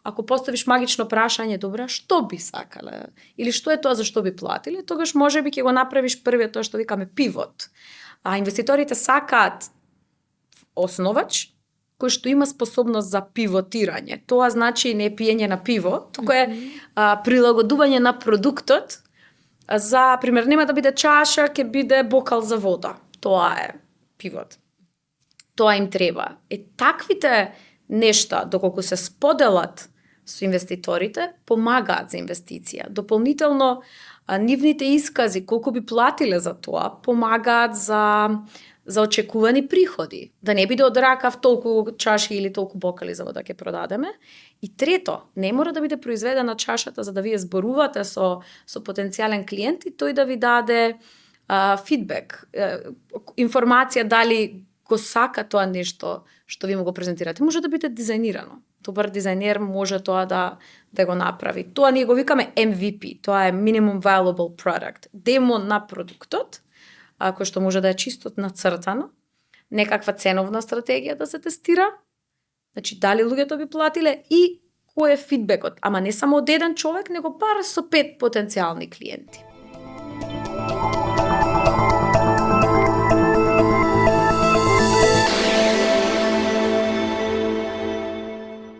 ако поставиш магично прашање, добра, што би сакале? Или што е тоа за што би платиле? Тогаш можеби ќе го направиш првиот тоа што викаме пивот. А инвеститорите сакаат основач кој што има способност за пивотирање. Тоа значи не пиење на пиво, туку е прилагодување на продуктот. За пример, нема да биде чаша, ќе биде бокал за вода. Тоа е пивот. Тоа им треба. Таквите нешта, доколку се споделат со инвеститорите, помагаат за инвестиција. Дополнително, нивните искази, колку би платиле за тоа, помагаат за очекувани приходи. Да не биде од ракав толку чаши или толку бокали за вода ќе продадеме. И трето, не мора да биде произведена чашата за да вие зборувате со потенцијален клиент и тој да ви даде фидбек, информација дали го сака тоа нешто што ви му го презентирате. Може да биде дизајнирано. Добар дизајнер може тоа да го направи. Тоа ние го викаме MVP, тоа е Minimum Viable Product. Демо на продуктот, кој што може да е чисто нацртано, некаква ценовна стратегија да се тестира, значи дали луѓето би платиле и кој е фидбекот, ама не само од еден човек, него бар со 5 потенцијални клиенти.